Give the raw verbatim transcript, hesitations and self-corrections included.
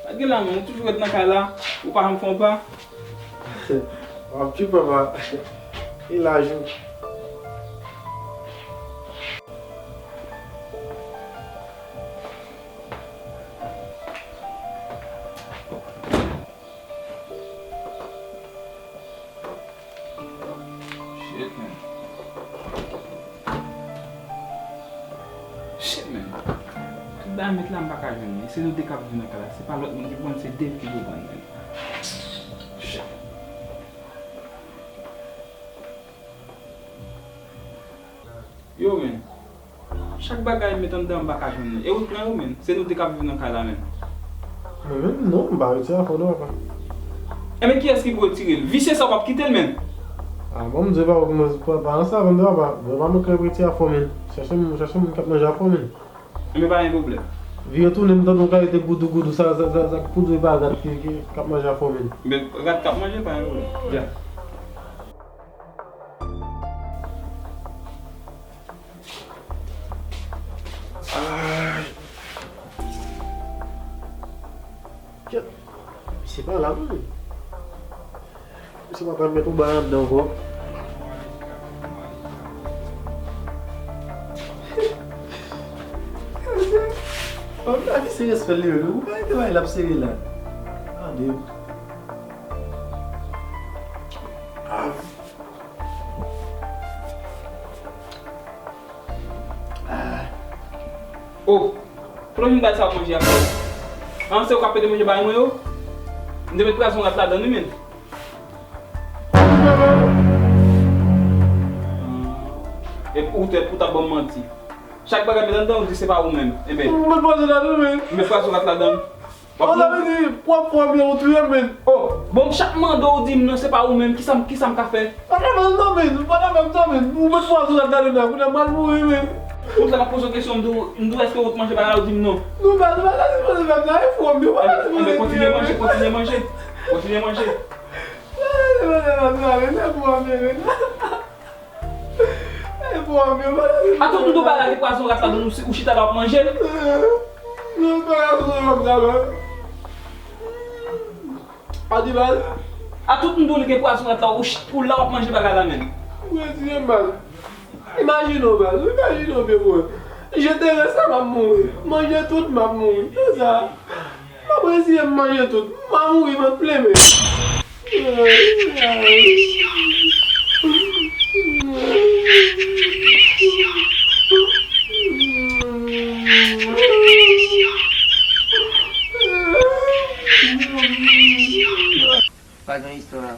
Pa gen la, men ou toujou ret nan kay la, ou pa janm fè yon pa. W ap tchwi papa. E laj ou. Shit, man. Shit, man. Tout bagay met la, m pa ka jwenn li. Se nou de k ap viv nan kay la. Se pa lòt moun ki pou pran l, se de n ki pou pran l, man. Shit. Yo, men. Chak bagay m met anndan, m pa ka jwenn li. E ou t pran yo, men. Se nou de k ap viv nan kay la, men. Mwen menm, non, m pa retire afè w non, papa. Enben, kiyès ki pou retire l? Visye sa, w p ap kite l, men. A, bon, m di w, papa, kòman, pa, pa nan sa, papa. Mwen pa manke retire afè w, men. Chèche moun, chèche moun k ap manje afè w, men. Enben, pa gen pwoblèm. Vire tounen, m tande yon kalite goudou, goudou, sa, sa, sa, sa, poudre pa rat ki, ki, k ap manje afè w, men. Enben, rat k ap manje, pa gen pwoblèm. Ya. Ay. Kèt. Misye pa la, non. Misye pa pral met yon bagay anndan ankò. Bon, la misye respè l, li menm. Ou pa ede bay l ap sere la. Tande. Ah. Ah. Oh, kote w vin bay sa w manje a frè? An, se ou k ap mete manje bay mwen yo? M te met pwazon rat ladann wi, men. E ou te, ou t ap ban m manti. Chak bagay met anndan, ou di se pa ou menm. Enben. M met pwazon ladann, men. M met pwazon rat ladann. W ap... Sa vle di, w ap fè anbyan ou touye m, men. Oh, bon, chak mande w di m non, se pa ou menm, kisa m, kisa m ka fè? Pa ta fè m non, men, pa ta fè m sa, men. Ou met pwazon ladann la, kounye a m pral mouri, men. Tout la m ap poze w kesyon, m di w, m di w èske ou t manje bagay la, ou di m non. Non, pa, pa ta sipoze fè m sa, e fou anbyan, pa ta sipoze touye m, men. Kontinye manje, kontinye manje. Kontinye manje. Pa ta sipoze fè m sa, men, e fou anbyan, men. E fou anbyan, pa ta sipoze... A tout m di w bagay la, te pwazon rat ladann, ou si, ou chita la w ap manje l. Non, pa ta sipoze fè m sa, men. Pa di baz. A tout m di w li gen pwazon rat la, ou ch-, ou la w ap manje bagay la menm. Ou retire m baz. Imajine w baz, imajine w byen mwen. Je te reste m ap mouri. Manje tout m ap mouri. Se sa. M ap retire m manje tout. M a mouri vant plen men. Pa gen istwa.